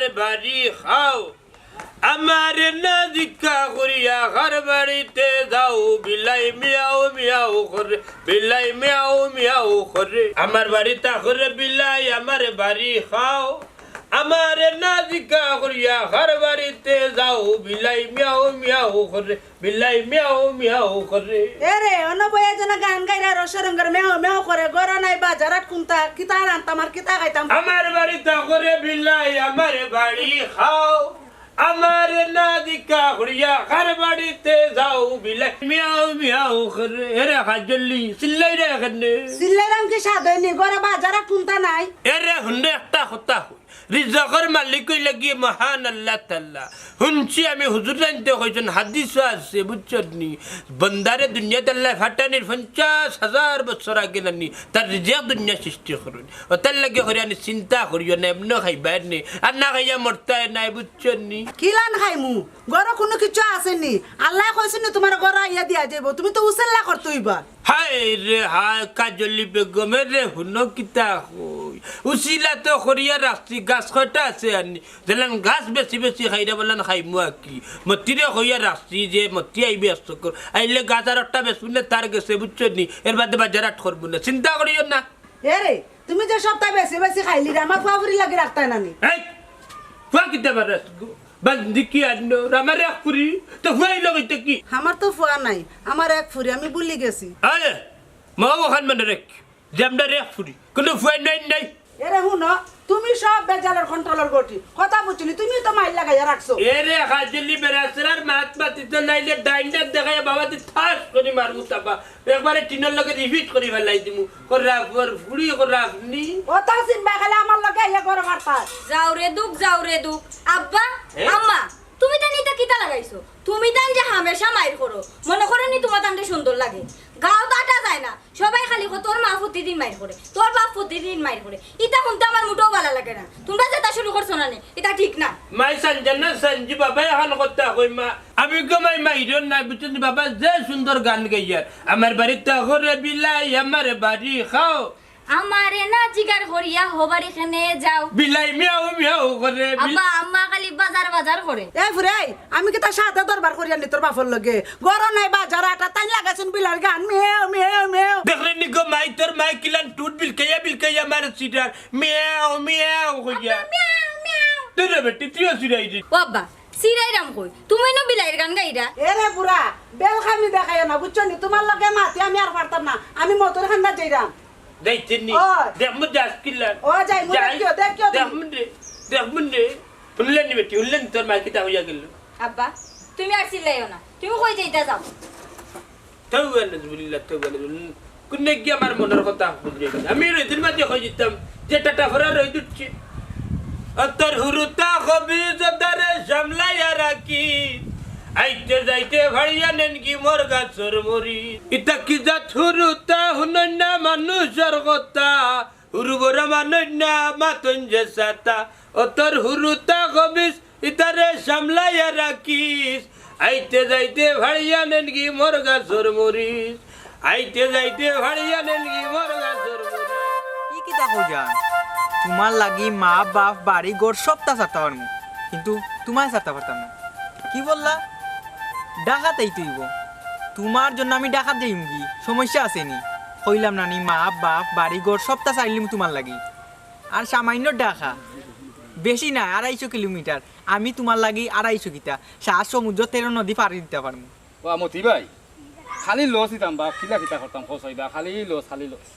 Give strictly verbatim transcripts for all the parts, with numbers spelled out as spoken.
বাড়ি খাও। আমারে না জিকা করিয়া কার বাড়িতে যাও, বিলাই মিয়াও মিয়াও করে, বিলাই মিয়াও মিয়াও করে। আমার বাড়িত আখরে বিলাই, আমারে বাড়ি খাও। আমারে না জিকা করিয়া কার বাড়িতে যাও, বিলাই মিয়াও মিয়াও করে, বিলাই মিয়াও মিয়াও করে। এরে, অনো বইয়া যেন গান গাইরা রসরঙ্গর মেও মেও করে, গরো নাই বাজারাত কুন্তা, কিতা রান্তাম আর কিতা খাইতাম। আমার বাড়িত আখরে বিলাই, আমারে বাড়ি খাও। আমারে না জিকা করিয়া কার বাড়িতে যাও, বিলাই মিয়াও মিয়াও করে। এরে কাজলি, চিল্লাইরে কেনে? চিল্লাইরাম কি সাধ অয়নি, গরো বাজারাত কুন্তা নাই। এরে হুনরে একটা কথা কই, রিজকর মালিক অইলা গিয়া মহান আল্লাহ তাআলা। হুনছি আমি হুজুররাইন্তে কইছইন, হাদিসও আছে, বুঝছইন নি? বন্দারে দুনিয়াত আল্লায় ফাটানির পঞ্চাশ হাজার বছর আগে নানি তার রিজক দুনিয়া সৃষ্টি করইন। অতার লাগি করি আনি চিন্তা করিও না, এমনে খাইবায় নে। আর না খাইয়া মরতায় নায়, বুঝছইন নি? কিলান খাইমু? গরো কুনু কিচ্ছু আছে নি? আল্লায় কইছইন নি তুমার গরো আইয়া দিয়া যাইবো, তুমি তো উসিলা করতে অইবা। হায় রে হায়, কাজলি বেগম, এরে হুনো কিতা কই। উসিলা তো করিয়া রাখছি, গাছ কয়টা আছে আনি? যেলান গাছ বেশি বেশি খাইরা বলান খাইমু আর কি। মতিরে কইয়া রাখছি যে মতি আইবে এক চক্কর। আইলে গাছ আর একটা বেচমু নে তার গেছে, বুঝছো নি? এর বাদে বাজার আট করমু না। চিন্তা করিও না। এরে, তুমি যে সবতা বেশি বেশি খাইলিরে, আমার ফুয়া ফুরির লাগি রাখতায় না নি? এই, ফুয়া কিতা বারো? বান্দি কি আনলো? আমার এক ফুরি, তো ফুয়া অইলো কইতে কি? আমার তো ফুয়া নাই, আমার এক ফুরি, আমি ভুলি গেছি। আরে, মা অখান মনে রাখ, যে আমরার এক ফুরি, কুনু ফুয়া নাই, নাই। এরে হুনো, তুমি সব বেজালর কন্ট্রোলর গটি। কথা বুঝছো নি? তুমি তো মাইর লাগাইয়া রাখছো। এরে হাজলি বেরাসরার মাত মাতিত নাইলে ডাইনটা দেখাইয়া বাবাদি ঠাস করি মারমু তাবা। একবারে টিনর লগে রিপিট করি ফালাই দিমু। করা ফুয়ার ফুড়ি, করা আপনি। ও তাহসিন ভাই, খালি আমার লগে আইয়া গরো মারতা। যাও রে দুখ, যাও রে দুখ। আব্বা, এ? আম্মা, তুমি তান ইতা কিতা লাগাইছো? তুমি তান যে হামেশা মাইর করো, মনো করো নি তুমার তানরে সুন্দর লাগে? গাঁওত আটা যায় না, সবাই খালি কয়, "তোর মা প্রতিদিন মাইর করে, তোর বাপ প্রতিদিন মাইর করে।" ইতা হুনতে আমার মুটেও ভালা লাগে না। তুমরা যেতা শুরু করছো না নি, ইতা ঠিক না। মাই সানজান না সানজি বাবা, অখান কথা কই মা। আমি গো মাই মাইরর না, বুঝছো নি বাবা, যে সুন্দর গান গাইয়ার। আমার বাড়িত আখরে বিলাই, আমার বাড়ি খাও। আমারে না জিগার করিয়া হবারি কেনে যাও। বিলাই মিয়াও মিয়াও করে, বিল- আব্বা, আম্মা খালি বাজার বাজার করে। এ ফুরাই, আমি কিতা সাধে দরবার করিয়ার নি তোর বাপর লগে? গরো নাই বাজার আটা, তাইন লাগাইছইন বিলাইর গান, মেও, মেও, মেও। দেখরে নি গো মাই, তোর মাই কিলান টুট বিলকাইয়া বিলকাইয়া মারে চিটার, মেও, মেও কইয়া। আব্বা, মেও, মেও। তুই রে বেটি, তুইও চিরাই দে। ও আব্বা, চিরাইরাম কই? তুমি নু বিলাইর গান গাইরা? এরে বুড়া, বেলখামি দেখাইও না, বুঝছো নি? তুমার লগে মাতি আমি আর পারতাম না, আমি মধুর কান্দাত যাইরাম। যাইতে নি? ওই। দেখমু যাস কিলান। ও যাইমু, যাই। দেখিও, দেখিও তুমি। দেখমু রে, দেখমু রে। হুনলে নি বেটি, হুনলে নি তোর মা কিতা কইয়া গেল? আব্বা, তুমি আর চিল্লাইও না। তুমি কই যাইতা যাও। তাওবা নাউজুবিল্লাহ, তাওবা নাউজুবিল্লাহ। কুনে গিয়া আমার মনর কথা বুঝলে না। আমি রইদুর মাঝে কই দিতাম যে টাটা ফরা রইদুর চি। অতর হুরুতা খবিজ তারে সামলাইয়া রাখি। আইতে যাইতে ভাড়িয়া নেন কি মোর গাছর মরি। ইতা কি জাত হুরুতা হুনইন না মানুষর কথা। হুরু বড় মানইন না মাতইন যে সাতা। অতর হুরুতা খবিজ ইতারে সামলাইয়া রাখিস। আইতে যাইতে ভাড়িয়া নেন কি মোর গাছর মরিচ। আইতে যাইতে ভাড়িয়া নেন কি মোর গাছর মরিচ। ই কিতা কও জান? তুমার লাগি মা বাপ বাড়ি ঘর সবতা ছাড়তা পারমু, কিন্তু তুমারে ছাড়তা পারতাম না। কি বললা? ঢাকাত আইতে অইবো। তুমার জন্য আমি ঢাকাত যাইমুগি, সমস্যা আছে নি? কইলাম না নি, মা বাপ বাড়ি ঘর সবতা ছাড়লিমু তুমার লাগি। আর সামান্য ঢাকা, বেশি না, আড়াইশো কিলোমিটার। আমি তুমার লাগি আড়াইশো কিতা, সাত সমুদ্র তেরো নদী পাড়ি দিতা পারমু। ও মতি ভাই, খালি লস দিতাম বা কিলা কিতা করতাম, খোঁজ অইবা, খালি লস, খালি লস।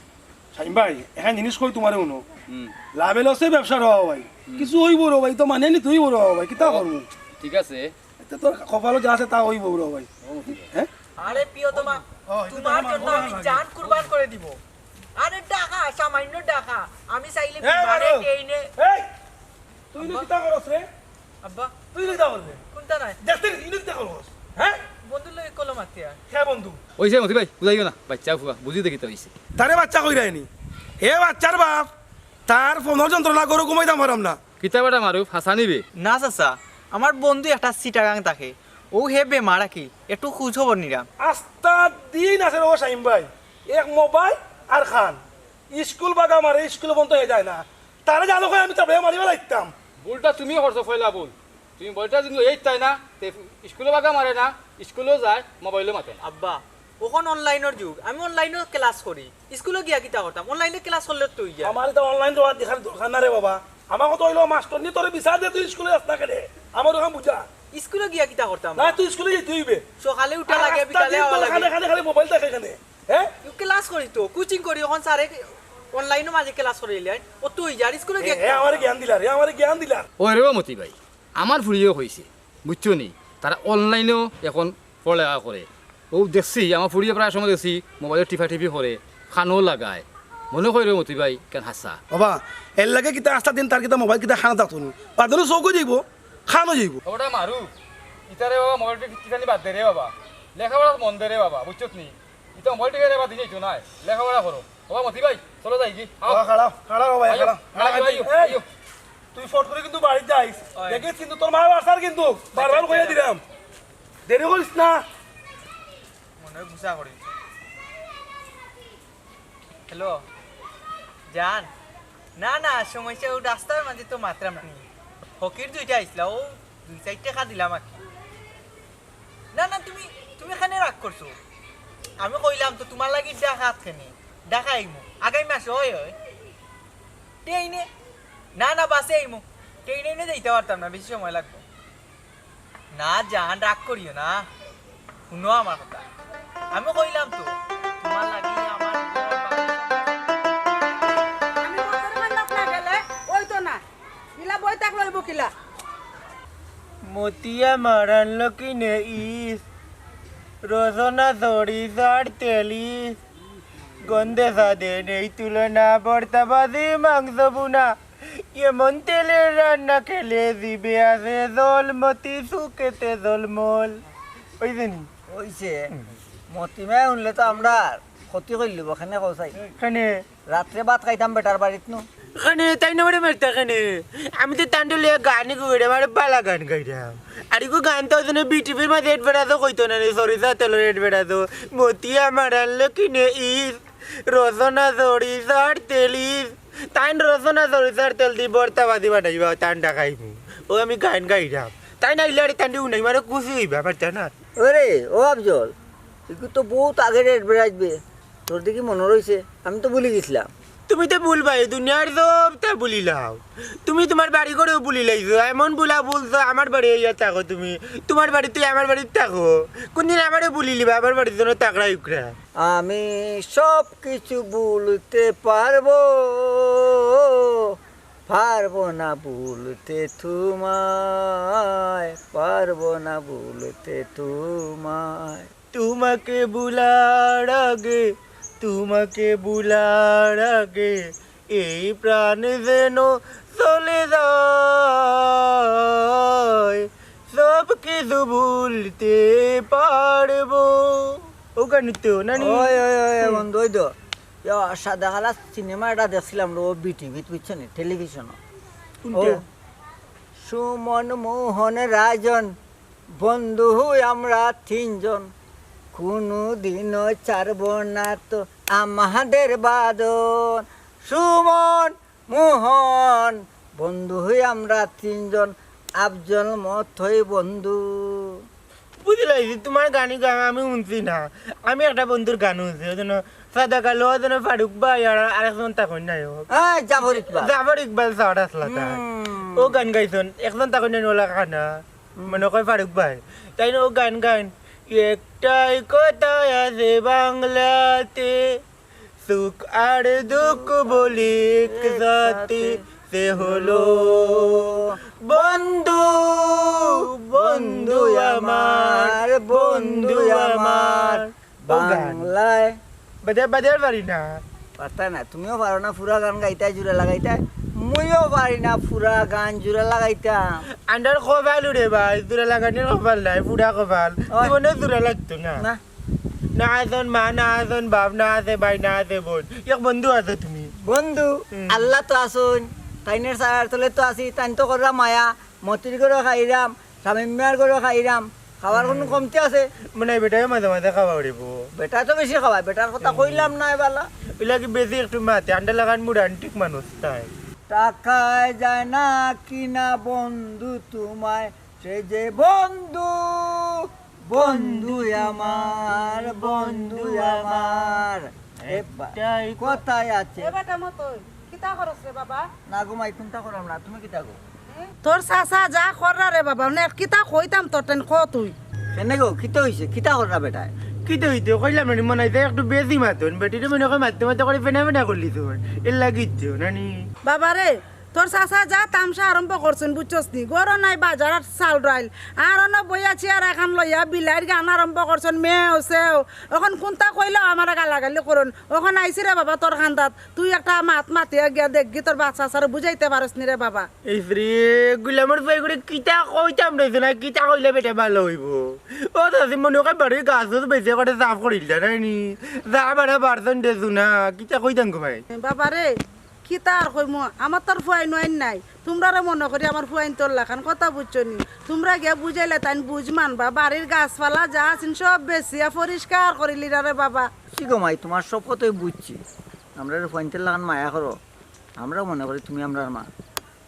শাহিম ভাই, এখান জিনিস কই তুমারে হুনো। হুম। লাভে লসে ব্যবসা রে ভাই। হুম। কিছু অইবো রে ভাই, তো মানে নি তুই বড় ভাই, কিতা ও, করমু? ঠিক আছে। এতে তোর কপালো যা আছে তা অইবো রে ভাই। ও মতি ভাই। হ্যাঁ? আরে প্রিয়তমা, ও, এটা তো তুমার আমার জন্য আমি জান কুরবান করে দিব। আরে ঢাকা, সামান্য ঢাকা। আমি চাইলে এ বিমানে, মারু। ট্রেনে। এই, তুই ইনো কিতা করস রে? আব্বা। তুই ইনো কিতা করস রে? কুনটা নাই? দেখতে ইনো কিতা করস? হ্যাঁ? বন্ধুর লগে কলম আত্তিয়া। কে বন্ধু? অইছে মতি ভাই, বুঝাইও না। বাচ্চা ফুয়া, বুঝি দেখি তো অইছে। তারে বাচ্চা কইরায় নি। এ বাচ্চার বাপ, তার ফোনর যন্ত্রণা গরো ঘুমাইতাম পারাম না। কিতা বেটা মারুফ, হাসানি বে? না চাচা, আমার বন্ধু একটা চিটাগাং থাকে। অউ হে বেমার আকি, একটু খোঁজ খবর নিরাম। আস্তা দিন আছে রে ও শাহিম ভাই, এক মোবাইল আর খান। স্কুল বাগা মারে, স্কুল বন্ধ অই যায় না। তারে জানো কই আমি চাপড়ে মারিবা লাগতাম। ভুলটা তুমি করছো, পয়লা ভুল। তুমি মোবাইলটা যদি লইয়া আইতায় না, তে স্কুলো বাগা মারে না, স্কুলো যায়, মোবাইলো মাতে না। আব্বা, অখন অনলাইনর যুগ, আমি অনলাইনো ক্লাস করি, স্কুলো গিয়া কিতা করতাম? অনলাইনে ক্লাস করলে তো অইযায়। আমার ইতা অনলাইন দেওয়ার দেখার দরকার না রে বাবা। আমার কথা অইলো, মাস্টর নি তোরে বিচার দে, তুই স্কুলো যাস না কেনে? আমার অখান বুঝা। স্কুলো গিয়া কিতা করতাম? না, তুই স্কুলো যাইতে অইবে। সকালে উঠা লাগে, বিকালে আওয়া লাগে। খানে খানে খালি মোবাইল থাকে এখানে। হ্যাঁ? ক্লাস করি তো, কোচিং করি, অখন স্যারে অনলাইনর মাঝে ক্লাস করাইলে, ও তুই যার স্কুলো গিয়া এ, এ আমারে জ্ঞান দিলা রে, আমারে জ্ঞান দিলা। ও রে ও মতি ভাই, আমার ফুড়িয়ে কইছে, বুঝছো নি? তারা অনলাইনেও অখন পড়ালেখা করে। ও দেখছি, আমার ফুড়িয়ে প্রায় সময় দেখছি মোবাইলো টিপাটিপি করে, খানো লাগায়। মনো কয় রে মতি ভাই, কেন হাছা? বাবা, এর লাগি কিতা আস্তা দিন তার কিতা মোবাইল কিতা খানো থাকতো নি? বাদে চউখো যাইবো, খানো যাইবো। ওটা মারু, ইতারে বাবা মোবাইল টিপি টিপানি বাদ দে রে বাবা, লেখাপড়া মন দে রে বাবা, বুঝছত নি? ইতা মোবাইল টিপি রে বাদ দিছে ইতো নাই, লেখাপড়া করো। বাবা মতি ভাই, চলো যাই কি? আও। বাবা, খাড়াও, খাড়াও বাবা, আইও, খাড়াও। আইও, আইও, আইও। তুই ফট করে কিন্তু বাড়িত যাইস। ওই। দেখিস কিন্তু তোর মা বাসার কিন্তু, বারবার কইয়া দিলাম। দেরি করিস না। মনে হয় গুছা করি। হ্যালো, জান। না, না, সমস্যা, ও রাস্তার মাঝে তো মাতরাম নি। ফকির দুইটা আইছলা, ও দুই চাইর টেকা দিলাম আর কি। না, না, তুমি, তুমি কেনে রাগ করছো? আমি কইলাম তো তুমার লাগি ঢাকাত কেনে, ঢাকা আইমু আগামী মাসে, অয়, অয়। ট্রেইনে? না, না, বাসে আইমু। ট্রেইনে যাইতে পারতাম না, বেশি সময় লাগবো। না জান, রাগ করিও না, হুনো আমার কথা। আমি কইলাম তো, তুমার লাগি আমার আমি বছর খান না গেলে অইতো না। ইলা বই থাকলে অইবো কিলা? মতি আমার আনলো কিনে ইস, রসনা সরিষার তেল ইস, গন্ধে স্বাদে নেই তুলনা, ভর্তা ভাজি মাংস ভুনা, এমন তেলে রান্না খেলে জিভে আসে জল, মতি সুখেতে জলমল। অইছে নি? অইছে। মতি মায় হুনলে তো আমরার ক্ষতি করিলিবো, কেনে কও চাই? কেনে? রাত্রে ভাত খাইতাম বেটার বাড়িত নু। কেনে, তাইন আমারে মারতা কেনে? আমি তো তানরে লইয়া গান গাইরাম, আরে বালা গান গাইরাম। আর ইগু গান তো ওই জন্য বিটিভির মাঝে advertise-ও কইতো না নি, সরিষা তেলর advertise-ও। মতি আমার আনলো কিনে ইস, রসনা সরিষার তেল ইস। তাইন রসনা সরিষার তেল দি ভর্তা ভাজি বানাইবা, তান ঢাকাইমু। ও আমি গান গাইরাম। তাইন আইলে আরে তানরে উনাই মারে খুশি অইবা, পারতা না? ওরে, ও আফজল, ইগু তো বউত আগের advertise বে। তোর দেখি মনো রইছে, আমি তো ভুলি গেছিলাম। তুমি তো ভুলবায়, দুনিয়ার সবতা ভুলিলাও। তুমি তুমার বাড়ি ঘরেও ভুলিলাইছো, এমন ভুলা ভুলছো, আমার বাড়ি আইয়া থাকো তুমি, তুমার বাড়িত আমার বাড়িত থাকো। কুনদিন আমারে ভুলিলিবা, আমার বাড়িত যেন থাকরায় উকরা। আমি সব কিছু ভুলতে পারবো, পারবো না ভুলতে তোমায়, পারবো না ভুলতে তোমায়। তোমাকে ভুলার আগে, তোমাকে ভুলার আগে এই প্রাণ যেন চলে যায়, সব কিছু ভুলতে পারবো। ও গান তো, না নি? ওই, ওই, ওই, ওই, হুম। বন্ধু, ওই তো। ইয়া, সাদা কালা সিনেমা এটা দেখছিলাম রে, ও বিটিভিত, বুঝছো নি? টেলিভিশন। কোনটা? ও, সুমন, মোহন, রাজন, বন্ধু আমরা তিনজন, কোনোদিনও ছাড়ব না তো আমাদের বাঁধন। সুমন, মোহন, বন্ধু হই আমরা তিনজন, আফজল মতই বন্ধু। বুঝিলাইছি, তুমার গানি গান আমি হুনছি না। আমি একটা বন্ধুর গান হুনছি, ওই জন্য সাদা কালো, ওই জন্য ফারুক ভাই আর আরেকজন তা কই নাই ও। এই জাফর ইকবাল। জাফর ইকবাল স্যার আসলা তা। হুম। ও গান গাইছন, একজন তা কই নাই ওলা খানা। হুম। মনে কয় ফারুক ভাই। তাইন ও গান গাইন। একটাই কথা আছে বাংলাতে, সুখ আর দুঃখ বলি একসাথে, সে হলো বন্ধু, বন্ধু আমার, বন্ধু আমার। ও গান। বাংলায়। বাজার, বাজার পারি না। পারতায় না, তুমিও পারো না পুরা গান গাইতায় জুড়া লাগাইতায়, মুইও পারি না পুরা গান জুড়া লাগাইতাম। আন্ডার কপাল উড়ে ভাই, জুড়া লাগানির কপাল নাই, পুরা কপাল। ওই। জীবনে জুড়া লাগতো না। না। না আছন মা, না আছন বাপ, না আছে ভাই, না আছে বোন। এক বন্ধু আছো তুমি। বন্ধু, হুম। আল্লাহ তো আছইন, তাইনের ছায়ার তলে তো আছি, তাইন তো কররা মায়া, মতির ঘরো খাইরাম, শামিম মিয়ার ঘরো খাইরাম, খাওয়ার কোনো হুম। কমতি আছে? মনে হয় বেটায় মাঝে মাঝে খাওয়া উড়িব। বেটা তো বেশি খাওয়ায়, বেটার কথা হুম। কইলাম না এবালা। ওই লাগি বেশি একটু মাতে, আন্ডা লাগান মুড় আন্টিক মানুষ তাই। টাকায় যায় না কিনা বন্ধু তোমায়, সে যে বন্ধু, বন্ধু আমার, বন্ধু আমার। এ বা-, একটাই ক- কথায় আছে। এ বেটা মতই, কিতা করস রে বাবা? না গো মাই, কুনতা করাম না, তুমি কিতা গো? তোর চাচা যা কররা রে বাবা, মানে কিতা কইতাম তোর টেন ক তুই। কেনে গো, কিতা অইছে? কিতা কররা বেটায়? কিতা অইতো? কইলাম না নি, মনে অয় একটু বেশি মাতইন। বেটিরে মনে অয় মাততে মাততে করে ফেনা ফেনা করলি তো। এর লাগিচ্ছে, নানি? বাবা রে, তোর চাচা যা তামশা আরম্ভ করছইন, বুঝছস নি? ঘরো নাই বাজারর চাউল ডাইল। আর অনো বইয়া চেয়ার এখান লইয়া বিলাইর গান আরম্ভ করছইন, মেও সেও। অখন কুনতা কইলেও আমারে গালাগালি করইন। অখন আইছি রে বাবা তোর কান্দাত। তুই একটা মাত মাতিয়া গিয়া দেখগি তোর বাচ্চা চাচারে বুঝাইতে পারস নি রে বাবা। ইস রে, গুলামর ফুয়াইগুরে কিতা কইতাম রে, না কিতা কইলে বেটা ভালা অইবো। ও চাচি মনে অয় বাড়ির গাছ ফাছ বেশি করে সাফ করিল না, নানি? যা বেটা বাড়ছন দে না, কিতা কইতাম গো মাই? বাবা রে, কিতা আর কইমু, আমার তো আর ফুয়াইন উয়াইন নাই। তুমরারে মনো করি আমার ফুয়াইন তোর লাখান, কথা বুঝছো নি? তুমরা গিয়া বুঝাইলে তাইন বুঝ মানবা। বাড়ির গাছপালা যা আছইন সব বেচিয়া পরিষ্কার করিলিরা রে বাবা। কি গো মাই, তুমার সব কথাই বুঝছি। আমরারে ফুয়াইন্তর লাখান মায়া করো, আমরাও মনে করি তুমি আমরার মা।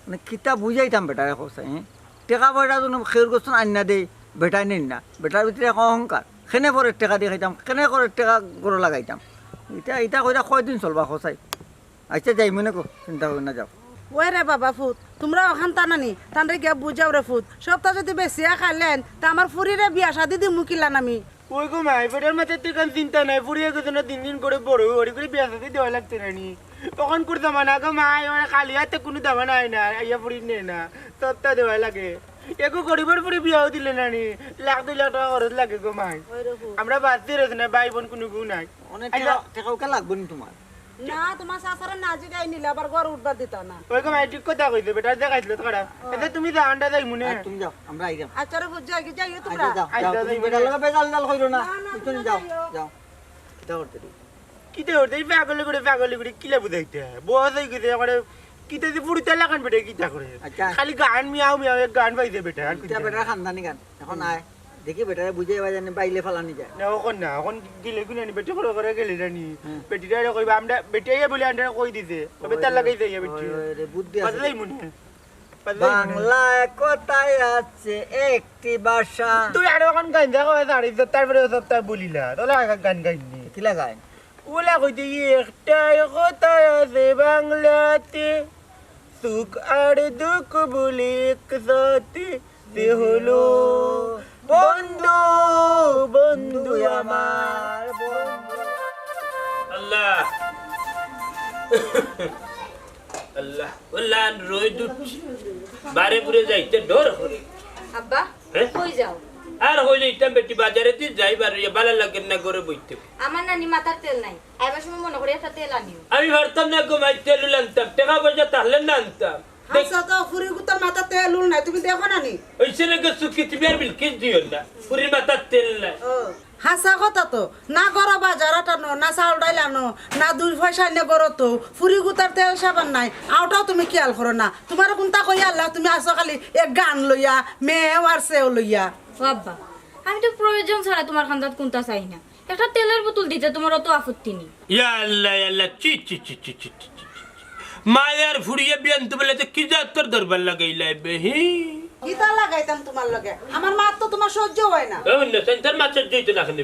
মানে কিতা বুঝাইতাম বেটারে কও চাই, হে? টেকা পয়সা যেন খেউর গেছন আইন্না দেই, বেটায় নেইন না। বেটার ভিতরে এক অহংকার। কেনে পরের টেকা দি খাইতাম, কেনে পরের টেকা ঘরো লাগাইতাম। ইতা, ইতা কইরা কয়দিন চলবা কও চাই? আইচ্ছা, যাইমু নে গো, চিন্তা করিও না, যাও। ওই রে বাবা ফুত, তুমরা অখান তা নানি, তানরে গিয়া বুঝাও রে ফুত। সবতা যুদি বেচিয়া খাইলেন, তা আমার ফুরিরে বিয়া শাদি দিমু কিলান আমি? ওই গো মাই, বেটার মাথাত তো ইখান চিন্তা নাই, ফুরি এগু যেন দিন দিন করে বড় অই, অরি করে বিয়া শাদি দেওয়া লাগতো না নি। অখনকুর জামানা গো মাই, অখন খালি আতে কুনু দামান আয় না, আইয়া ফুরি নেয় না, সবতা দেওয়া লাগে। এগু গরিবর ফুরি বিয়াও দিলে না নি, লাখ দুই লাখ টেকা খরচ লাগে গো মাই। ওই রে ফুত। আমরা বাঁচতে রয়েছে না, ভাই বইন কুনুগু নাই। অনেক আইচ্ছা। টেকা, টেকা উকা লাগবো নি তুমার? না, তুমার চাচারে না জিগাই নিলে আবার ঘর উঠবার দিতা না। ওই গো মাই, ঠিক কথা কইছে, বেটার দেখাইছিল তো খারাপ। ও। আইচ্ছা, তুমি যাও, আমরা যাইমু নে। আর তুমি যাও, আমরা আইরাম। আইচ্ছা রে, বুঝছো, আইগে যাইও তুমরা। আইচ্ছা, আইচ্ছা, যাও, তুমি যাইমু বেটার নে। লগে বেজাল উজাল কইরো না। না, না, তুমি না, যাও, যাইও। যাও। কিতা করতে তুই? কিতা করতে? এই পাগলে করে, পাগলে করে কিলা বুঝাইতে? বয়স অই গেছে, একবারে কিতা যে ফুরিতা লাখান বেটা, কিতা করে? আইচ্ছা। খালি গান মিয়াও মিয়াও, এক গান পাইছে বেটা, আর ইটা কিতা? বেটার খানদানি গান। অখন আয়, দেখি বেটারে বুঝাই বাজানি বাইলে ফালানি যায়। না, অখন না, অখন গেলে গুনানি বেটি করে করে গেলে জানি। হুম। বেটিরে কইবা, আমরা বেটি আইয়া বলে আন্ডারে কই দিছে। তবে তার লাগাই যাইয়া বেটি। ওই রে, বুদ্ধি আছে। বাজাই মনে। বাজাই মনে। বাংলায় কথায় আছে একটি ভাষা। তুই আরো অখন গান দেখো, তারপরে ও সপ্তাহ বলিলা। তাহলে আর গান গাইনি। কিলা গান? ওলা কইতে একটাই কথা আছে বাংলাতে, সুখ আর দুঃখ বলে একসাথে, সে হলো বন্ধু, বন্ধু আমার বন্ধু। আল্লাহ। আল্লাহ, ও লান রই দুটছি। বারে বুরে যাইতে ডর করে। আব্বা, হ্যাঁ? কই যাও? আর কই যাইতাম বেটি, বাজারেদি যাই, বার অইয়া বালা লাগে না ঘরো বইতে। আমার নানি মাথার তেল নাই, আইবার সময় মনো করি একটা তেল আনিও। আমি পারতাম না গো মাই, তেল উল আনতাম, টেকা পয়সা থাকলে না আনতাম। আইচ্ছা তো, ফুরি গুতার মাথাত তেল উল নাই, তুমি দেখো না নি? অইছে রে গো সুখী, তুমি আর বিলকিস দিও না, ফুরির মাথাত তেল নাই। ও। হাছা কথা তো, না ঘরো বাজার আটানো, না চাউল ডাইল আনো, না দুই পয়সা আইনে ঘরো তো, ফুরি গুতার তেল সাবান নাই, অউটাও তুমি খিয়াল করো না। তুমারে কুনতা কই আল্লাহ, তুমি আছো খালি এক গান লইয়া, মেও আর সেও লইয়া। ও আব্বা, আমি তো প্রয়োজন ছাড়া তুমার খান্দাত কুনতা চাই না। একটা তেলর বোতল দিতে তুমার অত আপত্তি নি? ইয়া আল্লাহ, ইয়া আল্লাহ, ছি, ছি, ছি। মায়ার ফুরিয়ে বিয়ান তো বলে তো কি জাতর দরবার লাগাইলাই বে, হি? কিতা লাগাইতাম তুমার লগে? আমার মাত তো তুমার সহ্য অয় না। ও না, সেন্টার মাত সহ্য অইতো না কেনে?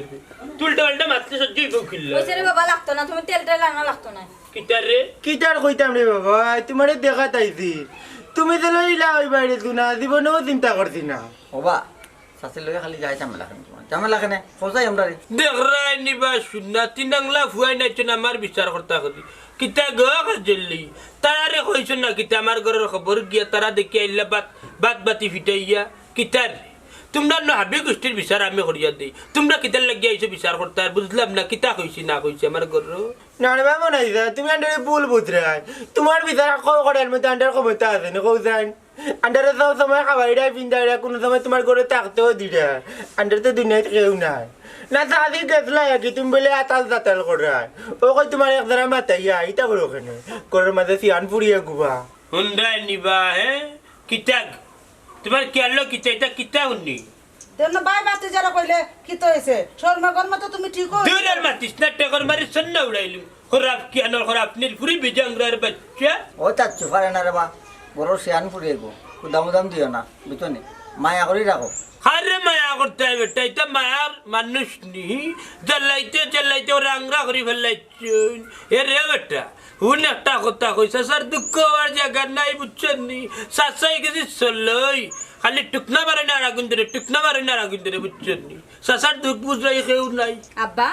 তুলটা পাল্টা মাতলে সহ্য অইবো কিলা? অইছে রে বাবা, লাগতো না, তুমি তেল টেল আনা লাগতো না। কিতার রে? কিতার কইতাম রে বাবা, তুমারে দেখাত আইছি। তুমি তো লইলা ওই বাড়ি তুই না, জীবনেও চিন্তা করছি না। ওবা, চাচির লগে খালি যায় ঝামেলা কেনে তুমার? ঝামেলা কেনে? খোঁজাই আমরা রে। দেখরায় নি বা শুননা, তিন আংলা ফুয়াই নাইছন আমার বিচার করতা করি। কিতা গো কাজলি? তারারে কইছো না কিতা আমার ঘরর খবর গিয়া? তারা দেখি আইলা বাত, বাত বাতি ফিটাইয়া। কিতার? তুমরার নু হাবি গুষ্টির বিচার আমি করিয়া দেই। তুমরা কিতার লাগিয়া আইছো বিচার করতা? আর বুঝলাম না কিতা কইছি না কইছি আমার ঘরর। না রে বাবা, নাই যা, তুমি আন্ডারে ভুল বুঝরায়। তুমার বিচার কও করার মতো আন্ডার ক্ষমতা আছে নি, কও যাইন। আন্ডারে সব সময় খাবাইরায়, পিন্দাইরায়, কুনু সময় তুমার ঘরো থাকতেও দিরায়। আন্ডার তো দুনিয়াত কেউ নাই। না, চাচি গেছলা আর কি, তুমি বলে আতাল তাতাল কররায়। ও কই তুমার এক জারা মাতাইয়া, ইতা করো কেনে? ঘরর মাঝে সিয়ান ফুরিয়ে গুবা। হুনরায় নি বা, হে? কিতা? তুমার খিয়াল কিতা? ইতা কিতা হুনি? তেমন ভাই ভাতিজারা কইলে কিতা অইছে? শরমে গরমে তো তুমি ঠিক অই। দূরের মাতিস না, টেকর মারি সন্না উড়াইলু। খরাপ কি আনো, খরাপ নীলপুরি বিজাংরার বাচ্চা। ও চাচ্চু, পারে না রে বা, বড় শিয়ান ফুরি এগো, কুদাম উদাম দিও না, বুঝছো নি? মায়া করি রাখো। আরে মায়া করতে হয় বেটা, ইতা মায়ার মানুষ নি। জ্বালাইতে জ্বালাইতে ওরা আংরা করি ফেলাইছইন। এ রে বেটা, হুন একটা কথা কই, চাচার দুঃখ হওয়ার জায়গা নাই, বুঝছইন নি? চাচাই গেছি চলই, খালি টুকনা মারে না আর আগুন ধরে, টুকনা মারে না আর আগুন ধরে, বুঝছইন নি? চাচার দুঃখ বুঝাই কেউ নাই। আব্বা,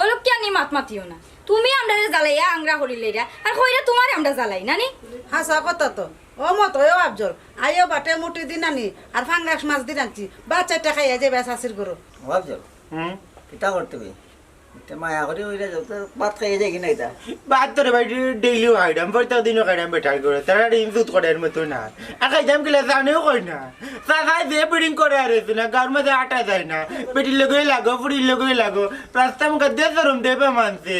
ওলোক কি আনি মাত মাতিও না। তুমি আমরারে জ্বালাইয়া আংরা করিলাইরা, আর কইরা তুমারে আমরা জ্বালাই, নানি? হাছা কথা তো। ও মতই, ও আফজল, আইও বাটে মুটি দি নানি, আর ফাংরাস মাছ দি রানছি, বাচ্চাটা খাইয়া যাইবা চাচির ঘরো। ও আফজল, হুম? কিতা করতে বে? ইতে মায়া করি অইরা যাও, তো ভাত খাইয়া যাই কি না ইতা? ভাত তো রে ভাই, ডেইলিও খাইরাম, প্রত্যেক দিনও খাইরাম, বেটার ঘরো। তারা ঋণ শোধ করার মতো না। আর খাইতাম কিলা জানেও কই না। চাচায় যে বিডিং করে আর হইছে না, গাঁওর মাঝে আটা যায় না। বেটির লগেই লাগো, ফুড়ির লগেই লাগো। রাস্তা মুখে দে শরম দেবে মানছে।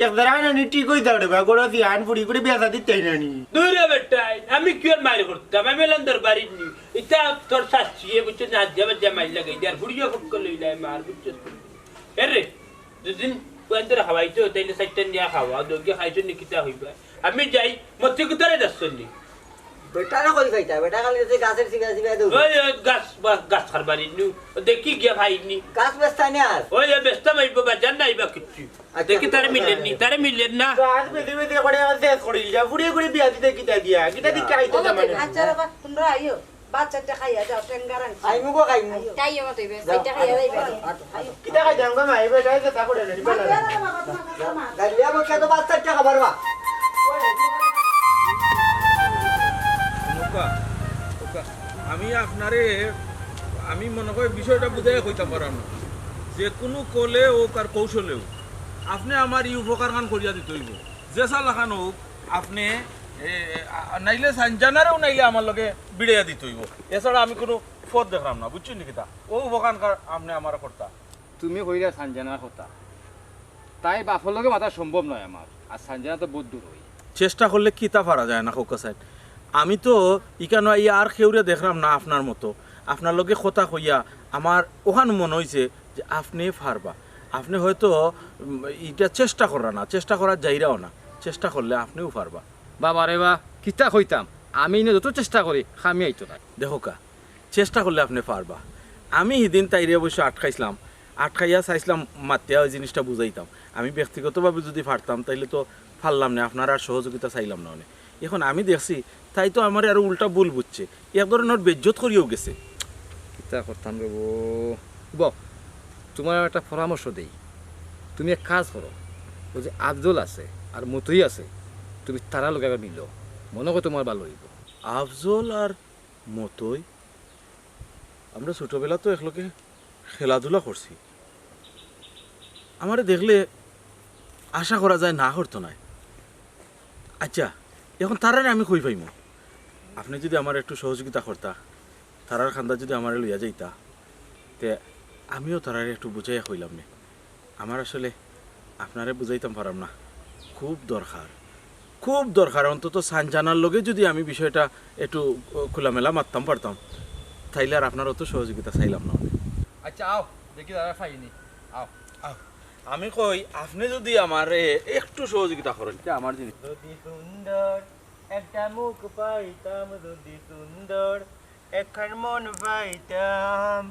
এক জারা আনানি ঠিক অই যাও রে বা, গরো সিয়ান ফুড়ি করে বিয়া শাদি তাই নানি। দূর রে বেটাই, আমি কিওর মাইর করতাম? আমি এলাম তোর বাড়ির নি। ইতা তোর শাশিয়ে বুঝছো না, আজ্জা বাজ্জা মাইর লাগাই দে, আর ফুড়িও ফক্ক লইলাই মার, বুঝছো? এ রে, দুদিন কুয়ান্তরে খাওয়াইতো, তাইলে চাইরটা নিয়া খাওয়া, দোগে খাইছো নি কিতা হইবা? আমি যাই, মতি কুতারে যাচ্ছ নি? বেটারে কই খাইতা? বেটা খালি যে গাছের চিবা চিবা দৌড়। ওই, ওই, গাছ, বা-, গাছ খারবারি নু। দেখি গিয়া ভাই নি। গাছ বেচতা নি আর? ওই, ওই, বেচতা মাইব, বাজার নাই বা কিচ্ছু। আচ্ছা। দেখি তারে মিলের নি, তারে মিলের না। গাছ বেচি বেচি করে আমার শেষ করিল যা। ফুড়িয়ে করে বিয়া দিতে কিতা দিয়া? কিতা দিতে আইতে ও, জামাই? আচ্ছা রে বা, তোমরা আইও। বাচ্চাটা খাইয়া যাও, টেঙ্গা রাখছি। আইমু গো, খাইমু। আইও। তাই আমার তো এবার যাও। চাইটা খাইয়া যাইবা। আটো, আটো, আটো। কিতা খাই যাও গো মা? এবার যাই তো তা করে নি, বেলা। মাতিও না রে বাবা, তোমার কথা না। গালিয়া বলছে তো বাচ্চাটা খাবার বা। ওকা, ওকা, আমি আপনারে, আমি মনে করি বিষয়টা বুঝাইয়া কইতাম পারাম না। যে কুনু কলে হোক আর কৌশলে হোক, আপনে আমার ই উপকারখান করিয়া দিতে অইব। যে সালাখান হোক, আপনে, এ, এ, আ, নাইলে সানজানারেও নাইলে আমার লগে বিড়াইয়া দিতে অইব। এছাড়া আমি কুনু পথ দেখরাম না, বুঝছইন নি কিতা? ও উপকারখান আপনে আমার করতা। তুমি কইরা সানজানার কথা, তাই বাফর লগে মাতা সম্ভব নায় আমার, আর সানজানা তো বউত দূর অই। চেষ্টা করলে কিতা পারা যায় না, খোকা সাইন? আমি তো ইকানো আইয়া আর কেউরে দেখরাম না আপনার মতো। আপনার লগে কথা কইয়া আমার অখান মনে অইছে যে আপনে পারবা। আপনে হয়তো, উম, ইটা চেষ্টা কররা না, চেষ্টা করা যাইরাও না, চেষ্টা করলে আপনেও পারবা। বাবা রে বা, কিতা কইতাম, আমি ইনো যত চেষ্টা করি, কামে আইতো নায়। দেখো কা, চেষ্টা করলে আপনে পারবা। আমি হিদিন তাইরে অবশ্য আটকাইছলাম, আটকাইয়া চাইছলাম মাতিয়া ওই জিনিসটা বুঝাইতাম। আমি ব্যক্তিগতভাবে যুদি পারতাম, তাইলে তো পারলাম না, আপনারার সহযোগিতা চাইলাম না অনে। এখন আমি দেখছি, তাই তো আমারে আরো উল্টা ভুল বুঝছে, এক ধরনর বেইজ্জত করিয়াও গেছে। কিতা করতাম রে বো? বো, তুমার একটা পরামর্শ দেই, তুমি এক কাজ করো, ওই যে আফজল আছে আর মতই আছে, তুমি তারার লগে একবার মিলো, মনো কয় তুমার ভালা অইব। আফজল আর মতই, আমরা ছোটবেলা তো একলগে খেলাধুলা করছি। আমারে দেখলে আশা করা যায় না করতো নায়। আচ্ছা, এখন তারারে আমি কই পাইমু? আপনে যুদি আমারে একটু সহযোগিতা করতা, তারার কান্দা যুদি আমারে লইয়া যাইতা, তে আমিও তারারে একটু বুঝাইয়া কইলাম নে। আমার আসলে আপনারে বুঝাইতাম পারাম না, খুব দরকার, খুব দরকার। অন্তত সানজানার লগে যুদি আমি বিষয়টা একটু খোলামেলা মাততাম পারতাম, তাইলে আর আপনার অত সহযোগিতা চাইলাম না অনে। আচ্ছা, আও, দেখি তারা পাইনি। আও। আও। আমি কই, আপনে যুদি আমারে একটু সহযোগিতা করেন, তে আমার জিনিস। যদি সুন্দর একটা মুখ পাইতাম, যদি সুন্দর একখান মন পাইতাম,